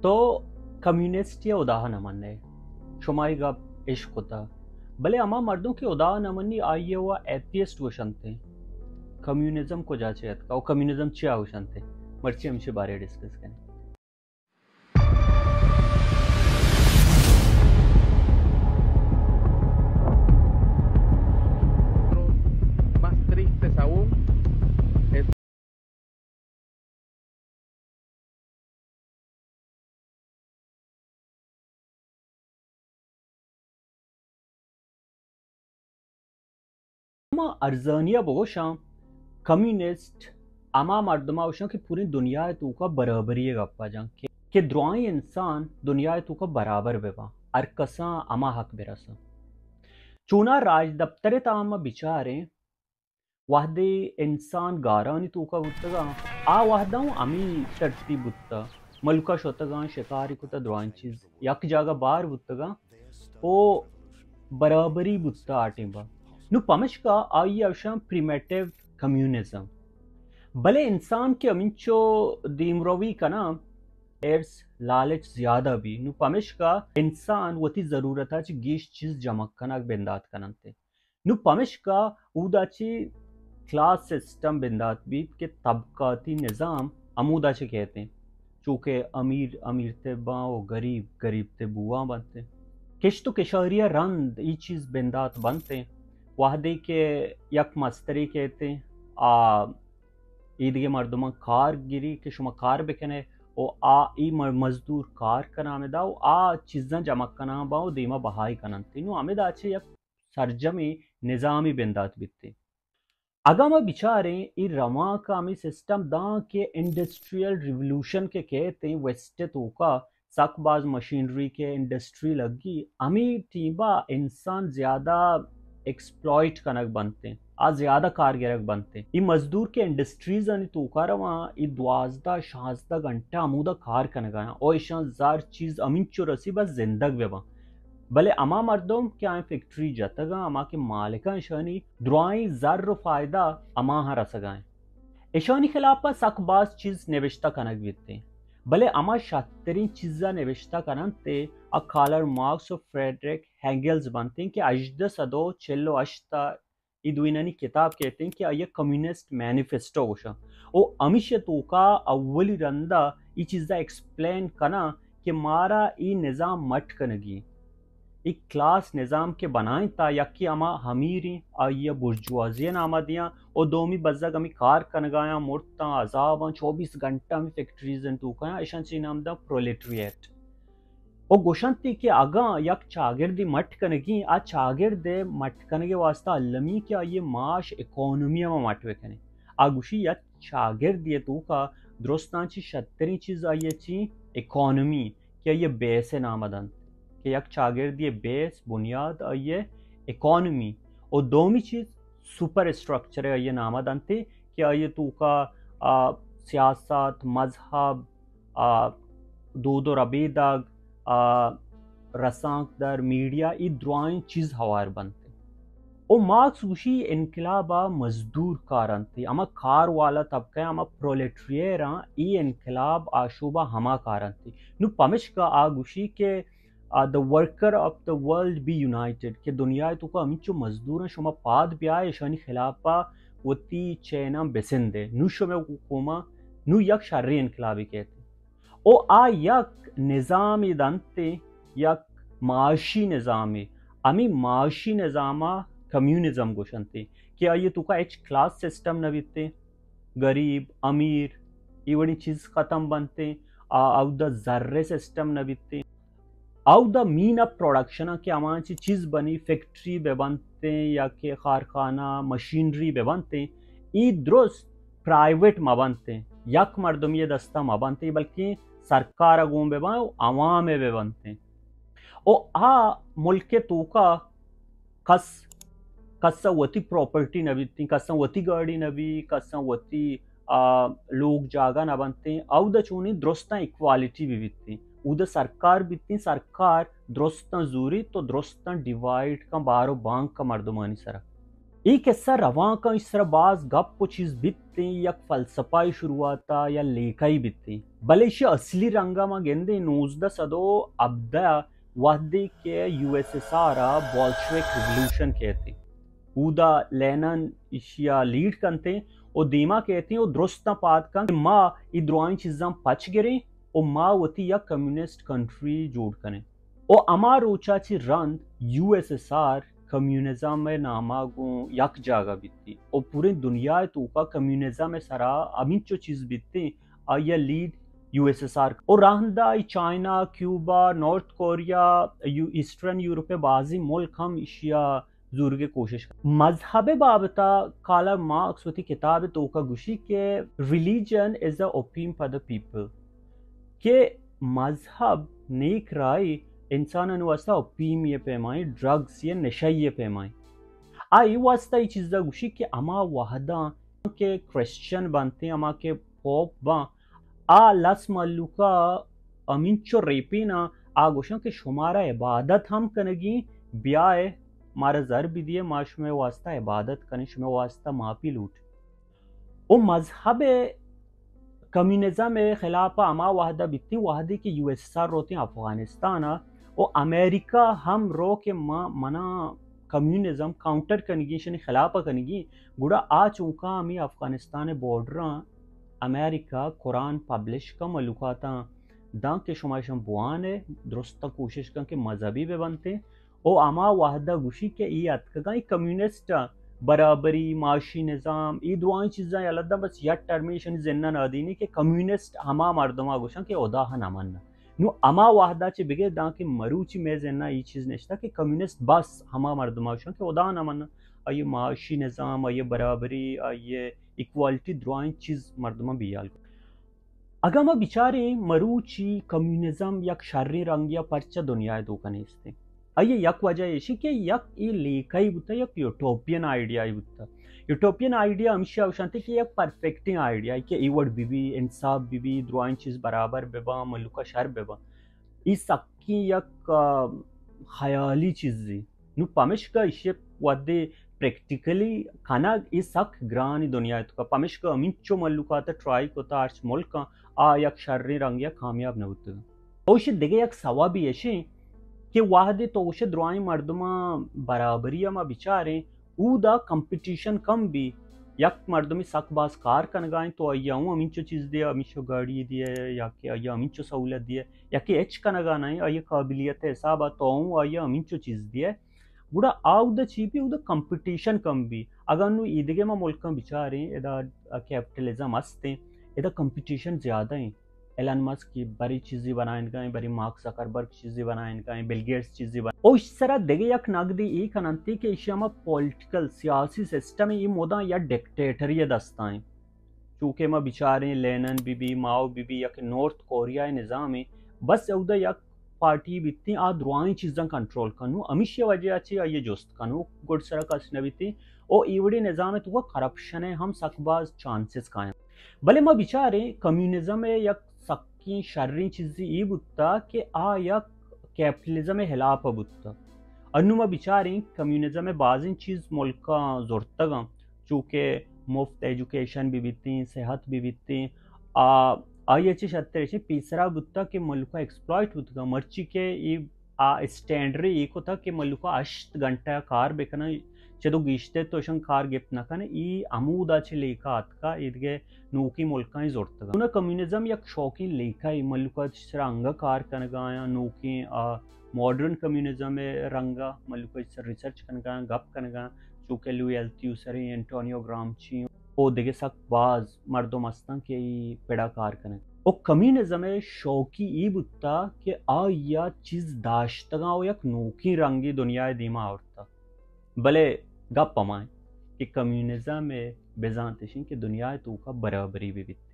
تو کمیونسٹ یا خدا نہ منے، شما اے گپ اش کتا، بلے ہما مردم کہ خدا نہ منی، آئی ءَ وا ایتھیسٹ گوشنتے۔ کمیونزم کجا چہ اتکا و کمیونزم چیا گوشنتے؟ مرچی ہمشی بارے ڈسکس کنیں۔ Más tristes aún es ما ارزانی ءَ بگوشاں، کمیونسٹ ہما مردم ءَ گوشاں کہ پوریں دنیا ءِ توکا برابری ءِ گپ ءَ جاں کہ، کہ درائیں انسان دنیا ءِ توکا برابر بہ باں، ہر کساں ہما حق برساں۔ چونا راجدپتر ءِ تہا ما بچاریں، وہدے انسان گارانی توکا بوتگاں، آ وہدا اوں ہمے ترتیب بوتا، ملکا شتگاں، شکاری کتا، درائیں چیز یک جاگہ بار بوتگاں، او برابری بوتا آ ٹیما۔ نو پمشکا آئی ءَ گوشاں پریمیٹیو کمیونزم۔ بلے انسان کہ ہمینچو دیمروی کناں، حرص، لالچ زیادہ بی۔ نو پمشکا انسان وتی ضرورتا چہ گیش چیز جمع کنگ بندات کننتے۔ نو پمشکا اودا چہ کلاس سسٹم بندات بیت کہ طبقاتی نظام ہمودا چہ کیتیں، چوکہ امیر امیر تے باں و گریب گریب تے بوان بنتیں۔ کشت و کشاری ءَ رند ای چیز بندات بنتیں۔ وہدے کہ یک مسترے کیتیں، آ ایدگہ مردماں کار گری کہ شما کار بکنے و آ ای م-، مزدور کار کنان دا و آ چیزاں جمع کنان با و دیما بہائی کننت۔ نو ہمدا چہ یک سرجمیں نظامی بندات بیتیں۔ اگاں ما بچاریں، اے روانک ءَ ہمے سسٹم داں کہ انڈسٹریل ریولوشن کہ کیت ایں ویسٹ ءِ توکا، سک باز مشینری کہ انڈسٹری لگی، ہمے ٹیما انسان زیادہ ایکسپلائٹ کنگ بنت ایں، آ زیادہ کار گرگ بنت ایں۔ اے مزدور کہ انڈسٹریزانی توکا رواں، اے دوازدہ شانزدہ گھنٹہ ہمودا کار کنگایاں، او ایشاں زر چیز ہمینچو رسی بس زندگ بہ باں۔ بلے ہما مردم کہ آیاں فیکٹری جتگاں، ہما کہ مالکاں، اشانی درائیں زر و فائدہ ہماہاں رسگا ایں۔ اشانی خلاف ءَ سک باز چیز نبشتہ کنگ بیتیں، بلے ہما شرتریں چیزا نبشتہ کننت ءُ آ کارل مارکس و فریڈرک ہیگلز بنتیں کہ ہژدہ سد و چل و ہشت ءَ اے دوئینانی کتاب کیتیں کہ آئی ءَ کمیونسٹ مینیفیسٹو گوشاں۔ او ہمیشی توکا اولی رندا اے چیزا ایکسپلین کناں کہ مارا اے نظام مٹ کنگی ایں۔ اے کلاس نظام کہ بنائینتا، یکے ہما امیریں، آئی ءَ برجوازی ءِ نام ءَ دیاں، او دومی بزگ ہمے کار کنگایاں، مرتاں، عذاباں، چوبیس گھنٹہ ہمے فیکٹریز انت توکایاں، اشاں چی نام داں؟ پرولیٹریٹ۔ او گوشنتی کہ اگاں یک چاگردے مٹ کنگی، آ چاگرد ءِ مٹ کنگ ءِ واسطہ المی کہ آئی ءِ معاش اکانومی ءَ ما مٹ بکنیں۔ آ گوشی یک چاگردے ءِ توکا درستاں چی شتریں چیز آئی ءِ چی؟ اکانومی، کہ آئی ءِ بیس ءِ نام ءَ دنت، کہ یک چاگردے ءِ بیس، بنیاد، آئی ءِ اکانومی، و دومی چیز سپر اسٹرکچر ءِ آئی ءِ نام ءَ دنت کہ آئی ءِ توکا، آ، سیاست، مذہب، آ، دود و ربیدگ، آ، رسانکدر، میڈیا، اے درائیں چیز ہوار بنت۔ او مارکس گوشی انقلاب ءَ مزدور کارنت، ہما کار والا طبقہ، ہما پرولیٹریئراں، اے انقلاب آشوب ءَ ہما کارنت۔ نو پمشکا آ گوشی کہ، آ، the worker of the world be united، کہ دنیا ءِ توکا ہمینچو مزدوراں، شما پاد بیائے، اشانی خلاف ءَ وتی چیناں بسندے۔ نو شمئے حکومت، نو یک شریں انقلابے کیت۔ او آ یک نظامے دنت، یک معاشی نظامے۔ ہمے معاشی نظام ءَ کمیونزم گوشنت کہ آئی ءِ توکا ہچ کلاس سسٹم نہ بیت، غریب، امیر، اے وڑیں چیز ختم بنت، آ، اودا زر ءِ سسٹم نہ بیت۔ اودا مین آف پروڈکشن ءَ کہ ہما چی چیز بنی، فیکٹری بہ بنت یا کہ کارخانہ، مشینری بہ بنت، اے درست پرائیویٹ مہ بنت، یک مردمی ءِ دستا مہ بنت، بلکیں سرکار ءَ گون بہ باں و عوام ءَ بہ بنت۔ او آ ملک ءِ توکا کس، کس ءَ وتی پراپرٹی نہ بیت، کس ءَ وتی گاڑی نہ بی، کس ءَ وتی، آ، لوگ جاگہ نہ بنت۔ اودا چونیں درستاں ایکوالیٹی بہ بیت، اودا سرکار بیت، سرکار درستاں زوریت و درستاں ڈیوائیڈ کن بار و بانگ کن مردمانی سرا۔ اے قصہ روان کن، ایشی سرا باز گپ و چیز بیت، یک فلسفہ ءِ شروعات ءَ یا لیکہ ءَ بیت۔ بلے ایشی اصلی رنگ ءَ ما گندیں نوزدہ سد و ہبدہ ءَ وھدے کہ یو ایس ایس آر ءَ بولشوک ریولوشن کیت، اودا لینن ایشی ءَ لیڈ کنتیں و دیما کیتیں و درستاں پاد کن کہ ما ای درائیں چیزاں پچ گریں و ما وتی یک کمیونسٹ کنٹری جوڑ کنیں۔ و ہما روچا چہ رند U S S R communism ءِ ناما گوں یک جاگہ بیتی و پوریں دنیا ءِ توکا کمیونزم ءِ سرا ہمینچو چیز بیتیں، آئی ءِ lead U S S R و رہندا ای چائنا، کیوبا، نارتھ کوریا، یو-، ایسٹرن یورپ ءِ بازیں ملک ہم ایشی ءَ زورگ ءِ کوشش کنت۔ مذہب ءِ بابت ءَ کارل مارکس وتی کتاب ءِ توکا گوشی کہ religion is a opium for the people، کہ مذہب، نیک راہی انسانانی واسطہ اوپیمی ءِ پیما ایں، ڈرگز یا نشئی ءِ پیما ایں۔ آ اے واسطہ اے چیزا گوشی کہ ہما وہداں کہ کرسچن بنتیں، ہما کہ پوپ باں، آ لس مھلوکا ہمینچو ریپیناں، آ گوشاں کہ شمارا عبادت ہم کنگی، بیائے مارا زر بدیئے، ما شمئے واسطہ عبادت کنیں، شمئے واسطہ ماپی لوٹ۔ او مذہب کمیونزم ءِ خلاف ءَ ہما وہد ءَ بیتیں، وہدے کہ یو ایس ایس آر روتیں افغانستان ءَ، و امریکہ ہم رو کہ ما، منا کمیونزم کاؤنٹر کنگی، شنی خلاف ءَ کنگی، گڑا آ چونکا ہمیں افغانستان ءِ بارڈراں امریکہ قرآن پبلش کن، ملوکاتاں داں کہ شما اشاں بوان ءَ درستاں کوشش کن کہ مذہبی بہ بنتیں۔ او ہما وہد ءَ گوشی کہ ای اتکگاں ای کمیونسٹ ءَ، برابری، معاشی نظام، ای درائیں چیزاں یلہ داں، بس یک ٹرمے ایشانی ذہن ءَ نادینی کہ کمیونسٹ ہما مردم ءَ گوشاں کہ ہدا ءَ نہ مناں۔ نوں ہما وہد ءَ چہ بگر داں کہ مروچی مئے ذہن ءَ ای چیز نشتہ کہ کمیونسٹ بس ہما مردم ءَ گوشاں کہ ہدا ءَ نہ مناں، آئی ءِ معاشی نظام، آئی ءِ برابری، آئی ءِ ایکوالٹی، درائیں چیز مردماں بیال کن۔ اگاں ما بچاریں مروچی کمیونزم یک شریں رنگے ءَ پرچہ دنیا ءِ توکا نیستیں، آئی ءِ یک وجہ ایشی کہ یک اے لیکہ ای بوتہ، یک یوٹوپین آئیڈیا ای بوتہ۔ یوٹوپین آئیڈیا ہمیشی ءَ گوشنت کہ یک پرفیکٹیں آئیڈیا ای کہ اے وڑ بہ بی، انصاف بہ بی، درائیں چیز برابر بہ باں، ملک ءَ شر بہ باں۔ ای سکیں یک، آ، خیالی چیزے۔ نوں پمشکا ایشی وھدے پریکٹیکلی کنگ ای سک گرانی دنیا ءِ توکا۔ پمشکا ہمینچو مھلوکات ءَ ٹرائی کتا، ہرچ ملکاں آ یک شریں رنگے ءَ کامیاب نہ بوتگ۔ او ایشی دگہ یک سوبی ایشیں کہ وہدے تو گوشے درائیں مردماں برابری ءَ ما بچاریں، اودا کمپٹیشن کم بی، یک مردمے سک باز کار کنگا انت، تو آئی ءَ اوں ہمینچو چیز دیئے، ہمینچو گاڑی دیئے، یا کہ آئی ءَ ہمینچو سہولت دیئے، یا کہ ہچ کنگا نہ انت، آئی ءِ قابلیت ءِ حساب ءَ تو اوں آئی ءَ ہمینچو چیز دیئے۔ گڑا آ اودا چی بی؟ اودا کمپٹیشن کم بی۔ اگاں نوں ایدگہ ما ملکاں بچاریں، ادا کیپٹلزم ہستیں، ادا کمپٹیشن زیادہ ہیں۔ ایلن مسک ای برے چیزے بنائینگا ایں، برے مارک زکربرگ چیزے بنائینگا ایں، بل گیٹس چیزے بنا-، او ایشی سرا دگہ یک نگدے ای کننتی کہ ایشی ہما پولیٹیکل، سیاسی سسٹم ای مدام یا ڈکٹیٹری دستا ایں۔ چونکہ ما بچاریں لینن بی بی، ماؤ بی بی، یا کہ نارتھ کوریا نظام ایں، بس اودا یک پارٹی بیتیں، آ درائیں چیزاں کنٹرول کنو، ہمیشی وجہ چی آئی جست کنو، گڈ سرا کس نہ بیتیں، او ایوڑی نظام توکا کرپشن ہم سک باز چانسز کائیں۔ بلے ما بچاریں کمیونزم ءِ یک سکیں شریں چیزے اے بوتا کہ آ یک کیپٹلزم ءِ خلاف ءَ بوتا۔ انوں ما بچاریں کمیونزم ءِ بازیں چیز ملکاں زرتگاں، چو کہ مفت ایجوکیشن بہ بیتیں، صحت بہ بیتیں، آ، آئی ءَ چہ شرتر ایشی پیسرا بوتا کہ ملکاں ایکسپلائٹ بوتگاں، مرچی کہ اے آ اسٹینڈرڈ اے کتگ کہ ملوکا ہشت گھنٹہ کار بکنن، چدو گیشتر تو اشان کار گپت نہ کن۔ ای ہمودا چہ لیکہ آتکا، ایدگہ نوکیں ملکانی زرتگا۔ اونا کمیونزم یک شوقیں لیکہ اے، ملوکا چہ سرا انگا کار کنگا آیاں، نوکیں آ ماڈرن کمیونزم ءِ رنگا ملوکا چہ سر ریسرچ کنگا آیاں، گپ کنگا آیاں، چو کہ لوئی التیوسریں، انٹونیو گرامچی او دگہ سک باز مردم ہستاں کہ ای پڑا کار کنگ۔ او کمیونزم ءِ شوقی ای بوتا کہ آئی ءَ چیز داشتگاں و یک نوکیں رنگے دنیا ءِ دیما آورتا۔ بلے گپ ہما انت کہ کمیونزم ءِ بزانت اش انت کہ دنیا ءِ توکا برابری بہ بیت۔